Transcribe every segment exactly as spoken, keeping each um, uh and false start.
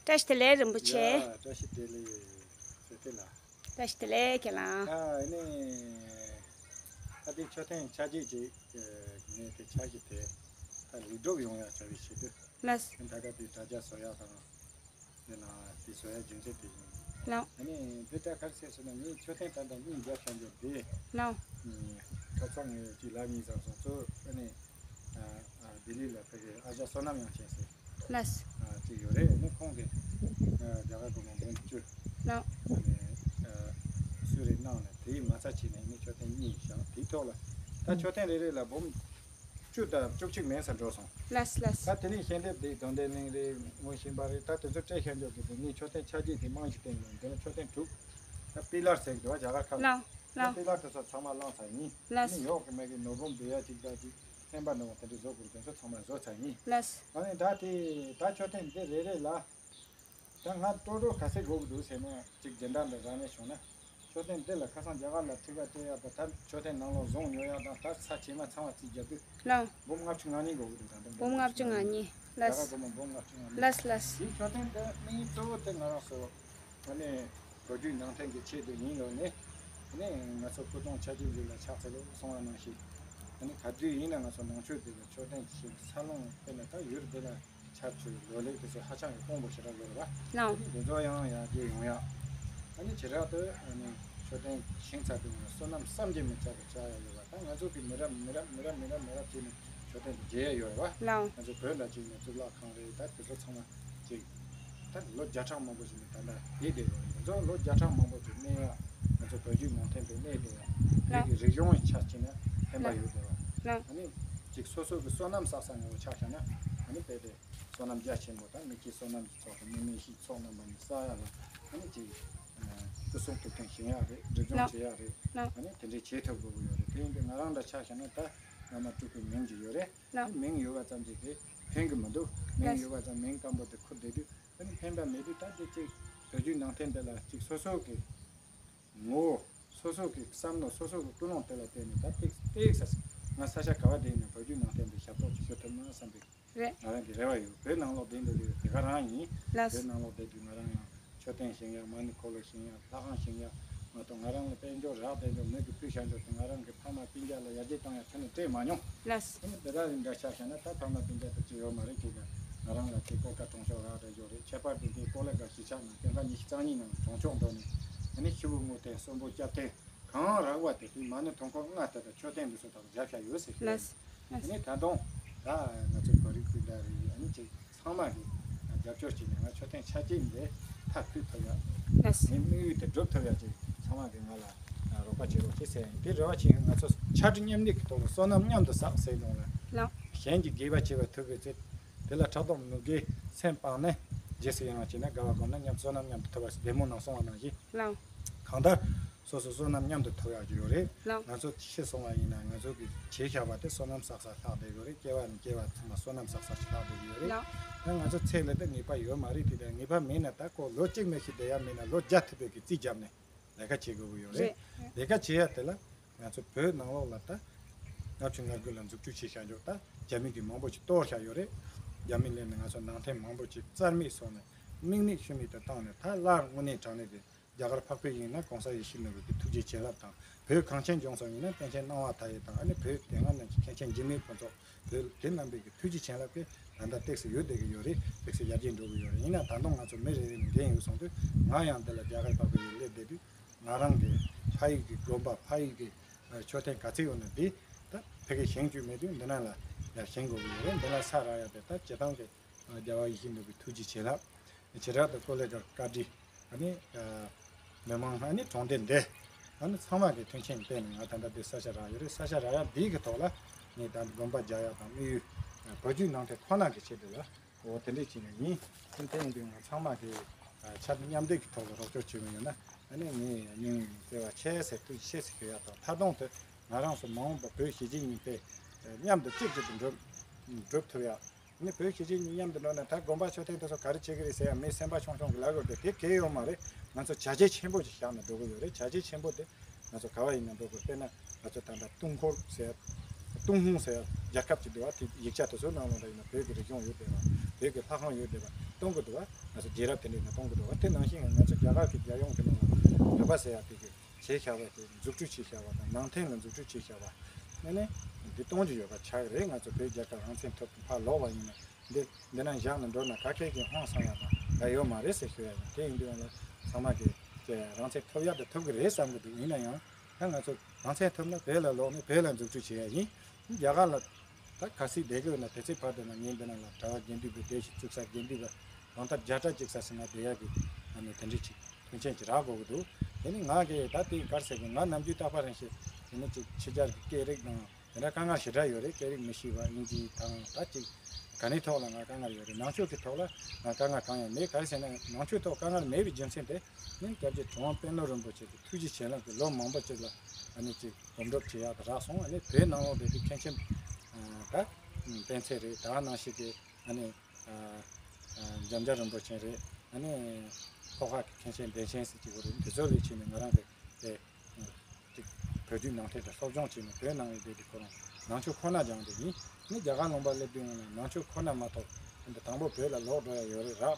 བཀྲ་ཤིས་བདེ་ལེགས་རིན་པོ་ཆེ། ཡ། བཀྲ་ཤིས་བདེ་ལེགས་ཚེ་བརྟན་ལགས། བཀྲ་ཤིས་བདེ་ལེགས་ཁྱེད་ལ། ཨ་ནི། ད་ལྟའི་མཆོད་རྟེན་ཆ་རྒྱུས་ཅིག་ངས་དེ་ཆ་ཞིག་དེ་ད་ལེགས་གྲུབ་ཡོང་ཡག་བྱ་བའི་ཆེད་དུ། ལགས། ད་ལྟ་དེ་དྲ་རྒྱ་བཟོ་ཡག་དང་། དེ་ལ་དེ་བཟོ་ཡག་རྒྱུ་མཚན་དེ་ཡིན། ལགས། ཨ་ནི་འདི་ལྟར་ག་རེ་ཟེར་ཟེར་ན། ངས་མཆོད་རྟེན་ད་ལྟ་གཉིས་བརྒྱབ་བཞག་འདུག་དེ། ལགས། ཁ་སང་ངས་ཅིག་ལབ་ཡིན་བསམ་སོང་། གཙོ་བོ་ཨ་ནི། ཨ། ཨ། ལྡི་ལི་ལ་ཕ་གི་ཨ་ཞང་བསོད་ནམས་དབྱངས་ཅན་ཟེར། ལགས། ཨ། ཅིག་ཡོད་རེད། ཨ་ནི་ཁོང་གིས། ཨ། རྒྱ་གར་སྒོར་མོ་འབུམ་བཅུ། ལགས། ཨ་ནི། ཨ། གསོལ་རས་གནང་ནས་དེའི་མ་རྩ་བྱས་ནས་ཨ་ནི་མཆོད་རྟེན་གཉིས་བཞེངས། དེའི་ཐོག་ལ་ད་མཆོད་རྟེན་རེ་རེ་ལ་འབུམ་བཅུ་དང་བཅུ་གཅིག་མིན་ས་འགྲོ་སོང་། ལགས། ལགས། ད་དེ་ནས་ཞལ་འདེབས་དེ་དགོན་སྡེ་གླིང་རེད། ངོ་ཤེས་པ་རེད། ད་དེ་ཚོ་སྤྲད་ཤར་འཇོག་གི་དེ་ངས་མཆོད་རྟེན་ཆ་རྒྱུས་དེ་རྨང་གཞི་བཏིང་ནས་དེ་ལ་མཆོད་རྟེན་དྲུག་ད་པི་ལར་ཟེར་གི་འདུག་བ། རྒྱ་གར་ཁབ་ལ། ལགས། ལགས། པི་ལར་དེ་ཚོ་ཚང་མ་བླངས་ཚར་ཡིན། ལགས། ཨ་ནི་ཡོག་གི་མེད་གི་ནོར་བུ་འབུལ་ཡ་ཅིག་ད་ཅིག་བརྟན་པ་ནོར་བུ་དེ་འདྲ་བཟོ་དགོས་དེ་ཚོ་ཚང་མ་བཟོ་ཚར་ཡིན། ལགས། ཨ་ནི་ད་དེ་ད་མཆོད་རྟེན་འདི་རེ་རེ་ལ། ད་ང་སྤྲོ་སྤྲོ་ག་ཚད་དགོས་ཀྱི་འདུག་ཟེར་ན། ཅིག་སྦྱིན་བདག་འདི་རང་ནས་བྱུང་ན། མཆོད་རྟེན་འདི་ལ་ཁ་སང་རྒྱ་གར་ལ་ཁྲི་ཀ་སྤྲད་ཡག་དང་། ད་མཆོད་རྟེན་ནང་ལོགས་བཟུང་ཉོ་ཡག་དང་། ད་ས་བྱེ་མ་ཚང་བ་རྩིས་བརྒྱབ་དུས། ལགས། འབུམ་ལྔ་བཅུ་ང་གཉིས་དགོས་ཀྱི་འདུག་ད་ལྟ་འབུམ་ལྔ་བཅུ་ང་གཉིས། རྒྱ་གར་ལགས། སྒོར་མོ་འབུམ་ལྔ་བཅུ་ང་གཉིས། ལགས། ལགས། དེའི་མཆོད་རྟེན་འདི་དམིགས་ཡུལ་གཙོ་བོ་དེ་ང་རང་ཚོ་ཨ་ནི་བོད་བརྒྱུད་ནང་བསྟན་གྱི་ཆེད་དུ་ཡིན་ཡོད་ནས། ཨ་ནི་ང་ཚོ་སྐུ་གདུང་ཆ་རྒྱུས་འདི་ལ་ཕྱག་འཚལ་ལོ་གསུང་བ་ནང་བཞིན། ཨ་ནི་ག་དུས་ཡིན་ན་ང་ཚོ་ནང་ཆོས་འདི་ལ་མཆོད་རྟེན་ཞིག་ས་ལོང་དཔེར་ན་ད་ཡུལ་འདི་ལ། ཆར་ཆུ་ལོ་ལེགས་དེ་ཚོ་ཧ་ཅང་གི་དཀོན་པོ་ཞེ་དྲག་ཡོད་རེད་བ། ལགས། དེ་ཚོ་ཡང་ཡར་རྒྱས་ཡོང་ཡག་ཨ་ནི་བྱེ་བྲག་ཏུ་ཨ་ནི་མཆོད་རྟེན་བཞེངས་ཚར་དུས་ང་བསོད་ནམས་བསམ་གྱིས་མི་ཁྱབ་པ་བྱ་ཡག་ཡོད་པ། ད་ང་ཚོ་གི་མི་རབས་མི་རབས་མི་རབས་མི་རབས་མི་རབས་བྱས་ནས་མཆོད་རྟེན་དེ་མཇལ་ཡག་ཡོད་རེད་བ། ལགས། ང་ཚོ་བོད་འདྲ་ཅིག་ནས་གཙུག་ལག་ཁང་རེད། ད་དེ་ཚོ་ཚང་མ་ཅིག་ད་ལོ་བརྒྱ་ཕྲག་མང་པོ་ཞིག་ནས་ད་ལྟ་བསྡད་བསྡད་ཡོད་རེད། ང་ཚོ་ལོ་བརྒྱ་ཕྲག་མང་པོ་ཅིག་གནས་ཡག་ང་ཚོ་བོད་བརྒྱུད་ནང་བསྟན་དུ་གནས་བསྡད་ཡག་བོད་ཀྱི་རིག་གཞུང་ཡི་ཆ་བཞག་ན་ཕན་པ་ཡོད་བསྡད་བ། ལགས། ཨ་ནི་ཅིག་སོ་སོ་གི་བསོད་ནམས་བསགས་ས་ངོ་བོ་ཆ་བཞག་ན་ཨ་ནི་དཔེ་དེ། བསོད་ནམས་རྒྱ་ཆེན་པོ་དང་། མི་སྐྱེས་བསོད་ནམས་ཀྱི་ཚོགས་དང་། མི་མེད་ཤིང་ཚོགས་རྣམ་པ་གཉིས་བསགས་ཡག་ལ་ཨ་ནི་ཅིག་སྐུ་གསུང་ཐུགས་རྟེན་བཞེངས་ཡག་རེད། སྒྲིབ་སྦྱོང་ལགས། བྱེད་ཡག་རེད། ལགས། ཨ་ནི་དེ་འདྲའི་བྱེད་ཐུབ་དགོས་ཀྱི་ཡོད་རེད། དེ་ཡིན་དུས་ང་རང་འདྲ་ཆ་བཞག་ན་ད་བླ་མ་སྤྲུལ་སྐུའི་མིང་ཅིག་ཡོད་རེད། ལགས། དེ་མིང་ཡོད་པ་ཙམ་གྱིས་དེ་ཕན་གྱི་མི་འདུག་མིང་ལགས། ཡོད་པ་ཙམ། མིང་སྐམ་པོ་དེ་ཁུར་བསྡད་དུས་ཨ་ནི་ཕན་པ་མེད་དུས། ད་དེ་ཅིག་བོད་བརྒྱུད་ནང་བསྟན་འདི་ལ་ཅིག་སོ་སོ་གི་ངོ་བོ། སོ་སོ་གི་བསམ་བློ། སོ་སོ་གི་ཀུན་སློང་དེ་ལ་བརྟེན་ནས་ད་ཏིག་ཏིག་ས་ང་ས་ཆ་ག་བ་བསྡད་ཡིན་ན་བོད་བརྒྱུད་ནང་བསྟན་འདི་ཞབས་ཏོག་ཅིག་ཞུ་ཐུབ་ན་བསམ་པའི་རེད། ང་རང་གི་རེ་བ་ཡོད། བོད་ནང་ལོགས་བསྡད་འདུག་དེ་དེ་ག་རང་ཡིན། ལགས། བོད་ནང་ལོགས་བསྡད་དུས་ང་རང་ཡང་མཆོད་རྟེན་བཞེངས་ཡག་མ་ཎི་འཁོར་ལོ་བཞེངས་ཡག་ལྷ་ཁང་བཞེངས་ཡག་མ་གཏོགས། ང་རང་ལ་དཔལ་འབྱོར་རག་བསྡད་འདུག་མོས་གུས་ཕུལ་བཞག་འདུག་དེ་ང་རང་གི་ཕ་མ་སྤུན་ཀྱག་ལ་ཡར་རྒྱས་བཏང་ཡག་ཁྱོན་ནས་སྤྲད་མ་མྱོང་། ལགས། ཨ་ནི་དེ་དག་ཡིན་འདྲ་ཆ་བཞག་ན་ད་ཕ་མ་སྤུན་ཀྱག་དེ་ཅི་ཡོད་མ་རེད། ཁྱེད་ཀྱི་ང་རང་ལ་དེ་སྐོར་ཀ་གྲོང་ཆོག་རག་བསྡད་ཡོད་རེད། ཁྱད་པར་དུ་དེ་སྐོར་ལ་དགའ་གཞིས་ཆགས་ནང་བསྟན་ཁང་ཉི་ཤུ་རྩ་གཉིས་ནང་གྲོང་ཆོག་འགྲོ་ནས་ཨ་ནི་ཤི་བོ་ངོ་ཐེན་གསོན་པོ་སྐྱབས་ཐེན་གང་རག་པ་དེ་དུས་མ་ཎི་དུང་འཁོར་ལྔ་དེ་དང་མཆོད་རྟེན་འདི་ཚོ་དག་བརྒྱབ་བཞག་ཡོད་ཟེར་གི། ལགས། ཨ་ནི་ད་དུང་ད་ང་ཚོ་བོད་རིགས་སྤུན་ཟླ་རེད། ཨ་ནི་ཅིག་ཚང་མ་གིས་རྒྱབ་སྐྱོར་བྱས་ནས་ང་མཆོད་རྟེན་ཆ་རྒྱུས་འདི་མཐའ་ཕུད་ཐུབ་ཡག་ལགས། ངའི་དམིགས་ཡུལ་དེ་འགྲུབ་ཐུབ་ཡག་ཅིག་ཚང་མ་གིས་ང་ལ་རོགས་པ་བྱེད་རོགས་བྱེད་ཟེར་ཡིན། དེ་རེ་བ་བྱེད་ཡིན། ང་ཚོ་ཕྱར་གྲུ་མཉམ་འདེགས་ཀྱི་ཐོག་ལ་བསོད་ནམས་མཉམ་དུ་བསགས་ཟེར་ཡོང་ལ། ལགས། གཞན་གྱིས་དགེ་བ་བྱེད་པར་ཐུག་པའི་ཚེ། དེ་ལ་ཕྲག་དོག་མོས་གུས་སེམས་སྤངས་ནས། རྗེས་སུ་ཡི་རང་བྱས་ན། དགའ་བ་བསྒོམས་ན། མཉམ་བསོད་ནམས་མཉམ་དུ་ཐོབ་པ་ཟེར། བདེ་སྨོན་ནང་གསུངས་པ་ནང་བཞིན། ལགས། གང་ལྟར་སོ་སོ་བསོད་ནམས་མཉམ་དུ་ཐོབ་ཡག་ཅིག་ཡོད་རེད། ལགས། ང་ཚོ་ཤི་སོང་བ་ཡིན་ན་ང་ཚོ་གི་བྱས་བཞག་པ་དེ་བསོད་ནམས་བསགས་ས་ལྷག་བསྡད་ཡོད་རེད། སྐྱེ་བ་ནས་སྐྱེ་བ་ཚང་མ་བསོད་ནམས་བསགས་ས་ཞིག་ལྷག་བསྡད་ཡོད་རེད། ལགས། ད་ང་ཚོ་ཚེ་ལ་ད་ངེས་པ་ཡོད་མ་རེད། དེ་ད་ངེས་པ་མེད་ན་ད་ཁོ་ལོ་གཅིག་མི་ཤི་བསྡད་ཡག་མེད་ན་ལོ་བརྒྱ་ཐུབ་པའི་གི་རྩིས་བརྒྱབ་ནས་ལས་ཀ་བྱེད་དགོས་ཀྱི་ཡོད་རེད། རེད། ལས་ཀ་བྱེད་ཡག་དེ་ལ་ང་ཚོ་བོད་ནང་ལོགས་ལ་ད་ལྔ་བཅུ་ང་དགུ་ལ་འཛུགས་སྐྲུན་བྱས་བཞག་འཇོག་ད་རྒྱ་མི་གི་མང་པོ་ཞིག་གཏོར་བཞག་ཡོད་རེད། རྒྱ་མི་སླེབས་ནས་ང་ཚོ་ནང་རྟེན་མང་པོ་ཞིག་རྩ་མེད་བཟོས་ནས་དམིགས་མེད་ཤུལ་མེད་དུ་བཏང་ནས། ད་སླར་དངོས་གནས་དྲང་གནས་དེ་རྒྱ་གར་འཕགས་པའི་ཡུལ་ན་གོང་ས་ཡིད་བཞིན་ནོར་བུ་གི་ཐུགས་རྗེ་བྱིན་རླབས་དང་། བོད་གངས་ཅན་ལྗོངས་སུ་ཡིན་ན་པཎ་ཆེན་སྣང་བ་མཐའ་ཡས་དང་། ཨ་ནི་བོད་དེ་སྔ་ནས་ཀྱི་མཁན་ཆེན་འཇིགས་མེད་ཕུན་ཚོགས། བོད་དེ་རྣམ་པའི་གི་ཐུགས་རྗེ་བྱིན་རླབས་ཀྱིས་ད་ལྟ་ཏོག་ཙམ་ཡོད་བསྡད་ཀྱི་ཡོད་རེད། ཏོག་ཙམ་ཡར་རྒྱས་འགྲོ་གི་ཡོད་རེད། ཡིན་ན་ད་དུང་ང་ཚོ་མི་རེ་རེ་ལ་འགན་ཡོད་སོང་དུས། ང་ཡང་འདི་ལ་རྒྱ་གར་འཕགས་པའི་ཡུལ་སླེབས་བསྡད་དུས། ང་རང་གི་ཕ་ཡུལ་གྱི་དགོན་པ། ཕ་ཡུལ་གྱི་མཆོད་རྟེན་ག་ཚོད་ཡོད་ན་དེ་ད་ཕ་གིར་བཞེངས་རྒྱུ་མེད་དུས། འདི་ན་ལ་ཡར་བཞེངས་དགོས་ཀྱི་ཡོད་རེད། འདི་ལ་ས་རག་ཡག་དེ་ད་སྤྱིར་བཏང་གི་རྒྱལ་བ་ཡིད་བཞིན་ནོར་བུའི་ཐུགས་རྗེ་བྱིན་རླབས། བྱེ་བྲག་ཏུ་ཀོ་ལེ་གྷལ་བཀའ་དྲིན། ཨ་ནི་མི་མང་། ཨ་ནི་གྲོང་སྡེ་འདི། ཨ་ནི་ཚང་མ་གི་མཐུན་རྐྱེན་བརྟེན་ནས་ང་ད་ལྟ་འདི་ས་ཆ་རག་ཡོད་རེད། ས་ཆ་རག་ཡག་འདི་གི་ཐོག་ལ་ངས་ད་དགོན་པ་རྒྱག་ཡག་དང་དམིགས་ཡུལ་བོད་བརྒྱུད་ནང་བསྟན་ཁོ་ན་གི་ཆེད་དུ་ལ། འོ་དེ་འདྲས་བྱས་ནས་ཡིན། ཨ་ནི་དེ་ཡིན་དུས་ང་ཚང་མ་གི་ཕྱར་གྲུ་མཉམ་འདེགས་ཀྱི་ཐོག་ལ་རོགས་སྐྱོར་བྱེད་མི་ཡོང་ན། ཨ་ནི་ངས་སྙིང་བརྩེ་བ་ཆེ་ཟེར་ཐུགས་རྗེ་ཆེ་ཟེར་ཞུ་ཡག་དང་། མཐའ་དོན་དུ་ང་རང་ཚོ་མ་འོངས་པ་བོད་གཞིས་བྱེས་གཉིས་དེ་མཉམ་དུ་གཅིག་གཅིག་ཏུ་འགྲུབ་འགྲུབ་ཐུབ་ཡག་ཨ་ནི་བོད་གཞིས་བྱེས་གཉིས་མཉམ་དུ་འགྲོ་ན་ད་དགོན་པ་མཆོད་རྟེན་དེ་ཚོ་ག་རེ་བྱེད་ཀྱི་རེད་ཟེར་ཡག་མི་སེམས་པ་ཆུང་ཆུང་གི་ལབ་དགོས་དེ་དེ་གལ་ཡོད་མ་རེད། ང་ཚོ་བྱས་རྗེས་ཆེན་པོ་ཞིག་བཞག་ནས་འགྲོ་གི་ཡོད་རེད། བྱས་རྗེས་ཆེན་པོ་དེ་ང་ཚོ་ག་བ་ཡིན་ན་འགྲོ་དགོས། དཔེར་ན་ང་ཚོ་ད་ལྟ་ཏུན་ཧོང་ཟེར་ཏུན་ཧོང་ཟེར་རྒྱལ་ཁབ་ཅིག་འདུག་བ། དེ་ཡིག་ཆ་དེ་ཚོའི་ནང་ལོགས་ལ་ཡིན་ན་བོད་ཀྱི་རིག་གཞུང་ཡོད་བསྡད་པ། བོད་ཀྱི་ལྷ་ཁང་ཡོད་བསྡད་པ། གཏོང་གི་འདུག་བ། ང་ཚོ་རྒྱལ་རབས་དེ་འདྲའི་ནང་གཏོང་གི་འདུག་བ། དེ་ནང་བཞིན་ང་ཚོ་རྒྱ་གར་གྱི་རྒྱལ་ཡོངས་ཀྱི་ནང་ལ་བོད་པ་ཟེར་ཡག་དེ་གི་བྱས་བཞག་པ་དེ་འཛུགས་སྐྲུན་བྱས་བཞག་པ་དང་ནང་བསྟན་ལ་འཛུགས་སྐྲུན་བྱས་བཞག་པ། ཨ་ནི་འདི་གཏོང་རྒྱུ་ཡོད་པ་ཆགས་ཀྱི་རེད། ང་ཚོ་བོད་རྒྱལ་ཁབ་རང་བཙན་ཐོབ་ཏུ་ཕར་ལོག་པ་ཡིན་ན་འདི་འདི་ན་བཞག་ནས་འགྲོ་ན་ག་གེ་གི་ཧང་སང་ཡག་དང་ལ་ཡོད་མ་རེད་ཟེར་ཞུ་ཡ་ཡིན། དེ་ཡིན་དུས་ཡང་ལ་ཚང་མ་གི་དེ་རང་བཙན་ཐོབ་ཡག་དེ་ཐོབ་གི་རེད་བསམ་གི་འདུག་ཡིན་ན་ཡང་ད་ང་ཚོ་རང་བཙན་ཐོབ་ན་བོད་ལ་ལོག་ནས་བོད་ལ་འཛུགས་སྐྲུན་བྱེད་ཡ་ཡིན། རྒྱ་གར་ལ་ད་ག་སྲིད་བསྡད་དགོས་ན་དེ་ཚེ་བར་དུ་ན་ངས་འདི་ན་ལ་གྲྭ་བ་དགེ་འདུན་པའི་སྡེ་ཞིག་བཙུགས་ས་དགེ་འདུན་པ་གང་ལྟར་བརྒྱ་ཕྲག་གཅིག་ས་ཟིན་ན་བསྡད་ཡ་གི་ཨ་ནི་དེ་འདྲའི་ཅིག་མཐུན་རྐྱེན་ཅིག་རག་དགོས་ཀྱི་འདུག་དེ་ནི་ང་གི་ད་དེ་གར་ཟེར་གི་ང་ནམ་རྒྱུན་རྟག་པར་རང་ཤེས་དེ་ནི་ཅིག་ཕྱི་རྒྱལ་གི་སྐད་རིགས་དང་དེ་འདྲ་དཀའ་ངལ་ཞེ་དྲག་ཡོད་རེད། སྐད་རིགས་མི་ཤེས་པ་དབྱིན་ཇི་དང་ད་ཅིག་ག་ནས་ཐོག་ལ་ང་དཀའ་ངལ་ཡོད་རེད། ནང་ཆོས་ཀྱི་ཐོག་ལ་ང་དཀའ་ངལ་གང་ཡང་མེད། ག་རེ་ཟེར་ན་ནང་ཆོས་ཐོག་དཀའ་ངལ་མེད་པའི་རྒྱུ་མཚན་དེ་ནི་སྐྱབས་རྗེ་གྲུབ་དབང་དཔོན་སློབ་རིན་པོ་ཆེ་གི་ཐུགས་རྗེ་བྱིན་རླབས་ཀྱིས་ལོ་མང་པོ་ཅིག་ལ་ཨ་ནི་ཅིག་སྒོམ་སྒྲུབ་བྱེད་ཡག་དང་རག་སོང་། ཨ་ནི་བོད་ནང་ལོགས་དེ་དུས་མཁན་ཆེན་ད་པཎ་ཆེན་རེད། ད་ནང་བཞིན་གྱི་ཨ་ནི་འཇམ་དབྱངས་རིན་པོ་ཆེ་རེད། ཨ་ནི་ལྷོ་ཁ་གི་མཁན་ཆེན་བདེ་ཆེན་ཟེར་གྱི་བོ་རེད། དེ་ཚོ་ལས་བྱས་ནས་ང་རང་གི་དེ་ཅིག་བོད་བརྒྱུད་ནང་བསྟན་དེ་སློབ་སྦྱོང་བྱས་ནས་བོད་ནང་ཡོད་པའི་དེ་ཁོ་རང་ནང་ཆོས་ཁོ་ན་སྦྱངས་དེ་ཡིན། ནི་རྒྱ་གར་ལུང་པ་སླེབས་དུས་ཡང་ན་ནང་ཆོས་ཁོ་ན་མ་གཏོགས་དེ་འདྲ་དང་པོ་བོད་ལ་ལོག་འགྲོ་ཡ་ཡོད་རེད་ར་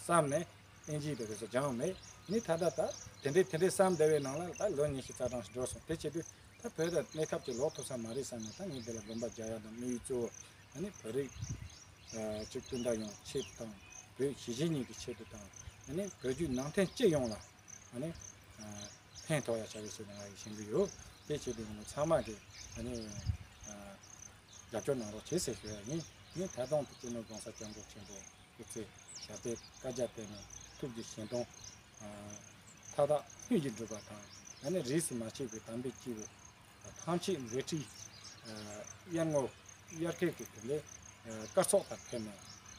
བསམ་ནས་ཨིན་ཇིའི་དེ་ག་ཚོ་སྦྱངས་མེད། ནི་ད་ལྟ་ད་དེ་འདྲའི་དེ་འདྲའི་བསམ་བསྡད་པའི་ནང་ལ་ད་ལོ་ཉི་ཤུ་རྩ་གྲངས་ཤིག་འགྲོ་སོང་། དེ་བྱེད་དུས་ད་བོད་ལ་གནས་སྐབས་ཀྱི་ལོག་ཐུབ་ས་མ་རེད་བསམ་ནས་ད་ངས་འདི་ལ་དགོན་པ་རྒྱག་ཡ་དང་དམིགས་ཡུལ་གཙོ་བོ་ཨ་ནི་བོད་རིགས་ཅིག་སྤུན་ཟླ་ཡོངས་ཆེད་དུ་དང་བོད་གཞིས་བྱེས་གཉིས་ཀྱི་ཆེད་དུ་དང་ཨ་ནི་བོད་བརྒྱུད་ནང་བསྟན་སྤྱི་ཡོངས་ལ་ཨ་ནི་ཕན་ཐོགས་ཡ་བྱ་རྒྱུ་ཞིག་ང་ཡིས་ཤེས་ཀྱི་ཡོད། དེ་བྱེད་དུས་ང་ཚང་མ་གི་ཨ་ནི་རྒྱབ་སྐྱོར་གནང་རོགས་བྱེད་ཟེར་ཞུ་ཡ་ཡིན། ངས་ད་དུང་དུ་སྤྱི་ནོར་༸གོང་ས་༸སྐྱབས་མགོན་ཆེན་པོ་སྐུ་ཚེ་ཞབས་པད་བསྐལ་བརྒྱར་བརྟན་ནས་ཐུགས་ཀྱི་བཞེད་དོན་མཐའ་དག་ལྷུན་གྱིས་འགྲུབ་པ་དང་ཨ་ནི་རིས་སུ་མ་ཆད་པའི་དམ་པའི་སྐྱེས་བུ་ཐམས་ཅད་མཛད་ཁྲིད་ཨ་དབྱར་ངོ་དབྱར་ཁའི་གི་དེ་ལས་ཨ་སྐར་ཚོགས་ལྟར་འཕེལ་ནས་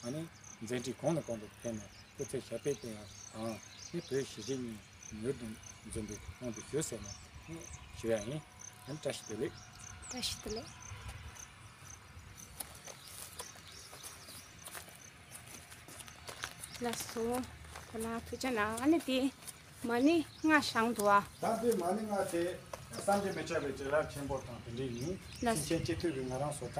ཨ་ནི་མཛད་འཕྲིན་གོང་ནས་གོང་དུ་འཕེལ་ནས་སྐུ་ཚེ་ཞབས་པད་བརྟན་ཡག་དང་ནི་བོད་གཞིས་བྱེས་གཉིས་མྱུར་དུ་འཛོམས་པའི་དབང་དུ་ཞུ་ཟེར་ནས་ནི་ཞུ་ཡ་ཡིན། ཨ་ནི་བཀྲ་ཤིས་བདེ་ལེགས། བཀྲ་ཤིས་བདེ་ལེགས། ལགས་སོ། ཁོ་ན་ཐུགས་རྗེ་གནང་། ཨ་ནི་དེ་མ་ཎི་ལྔ་བཞེངས་འདུག་ཨ། ད་དེ་མ་ཎི་ལྔ་དེ་བསམ་གྱིས་མི་ཁྱབ་པའི་བྱིན་རླབས་ཆེན་པོ་དང་དེ་འདྲའི་ཡིན། ལགས། སེམས་ཅན་སྤྱི་འཐུས་ཀྱི་ང་རང་ཚོ་ད་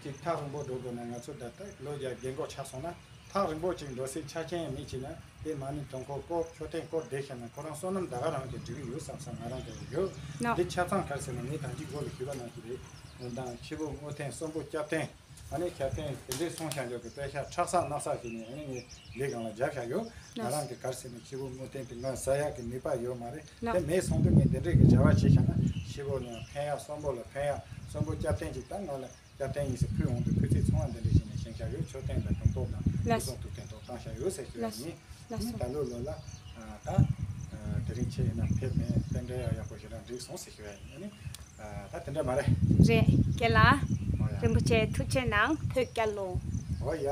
ཅིག་ཐག་རིང་པོ་འགྲོ་དགོས་ན་ང་ཚོ་ད་ལྟ་ལོ་བརྒྱ་རྒན་གོག་ཆགས་སོང་ན་ཐག་རིང་པོ་ཅིག་འགྲོ་སའི་ཆ་རྐྱེན་ཡང་མེད་ཅེ་ན་དེ་མ་ཎི་དུང་འཁོར་བསྐོར་མཆོད་རྟེན་བསྐོར་བསྡད་ཤེ་ན་ཁོ་རང་བསོད་ནམས་ད་ག་རང་གི་འགྲིག་གི་ཡོད་བསམ་བསམ་ང་རང་གི་ཡོད། ལགས། འདི་ཆ་ཚང་ག་རེ་ཟེར་ན་ངས་ད་ཅིག་འགོ་ལ་ཞུས་པ་ནང་བཞིན་རེད། འོན་ཏང་ཕྱི་བོ་སྔོན་ཐེངས་གསོན་པོ་སྐྱབས་ཐེངས། ཨ་ནི་ཁྱབ་ཐེངས་དེ་འདྲའི་སོང་ཤག་འཇོག་གི་དཔེ་ཤག་ཁྲག་ས་སྣག་ས་ཞིག་ནས་ཨ་ནི་ངས་ལས་གང་ལ་རྒྱབ་ཤག་ཡོད། ང་རང་གི་གར་ཟེར་ནས་ཕྱི་བོ་སྔོན་ཐེངས་དེ་ང་ཟ་ཡག་གི་ནུས་པ་ཡོད་མ་རེད། དེ་མེད་སོང་དུས་ངས་འདི་འདྲའི་གི་བྱ་བ་བྱས་ཤག་ན་ཕྱི་བོ་ནས་ཕན་ཡག་གསོན་པོ་ལ་ཕན་ཡག་གསོན་པོ་སྐྱབས་ཐེངས་ཅིག་ད་ང་ལ་སྐྱབས་ཐེངས་ཡིན་ཟེར་ཕུལ་འོང་དུས་ཕུལ་ཚིག་ཚང་བ་འདི་འདྲའི་བྱས་ནས་བཞེངས་ཤག་ཡོད། མཆོད་རྟེན་དང་དུང་ཐོག་དང་ལགས། སྐུ་གསུང་ཐུགས་རྟེན་ཐོག་བཏང་ཤག་ཡོད་ཟེར་ཞུ་ཡ་ཡིན། ལགས་སོ། ད་ལོ་ལོ་ལ་ད་དེ་རིང་ཆེ་ཡིན་ན་ཕེབས་མེད་རྟེན་འབྲེལ་ཡག་ཡག་པོ་ཞེ་དྲག་འགྲིག་སོང་ཟེར་ཞུ་ཡ་ཡིན། ཨ་ནི་ད་དེ་འདྲ་མ་རེད། རེད། རྒན་ལགས། ཨོ་ཡ། རིན་པོ་ཆེ་ཐུགས་རྗེ་གནང་། བོད་རྒྱལ་ལོ། ཨོ་ཡ།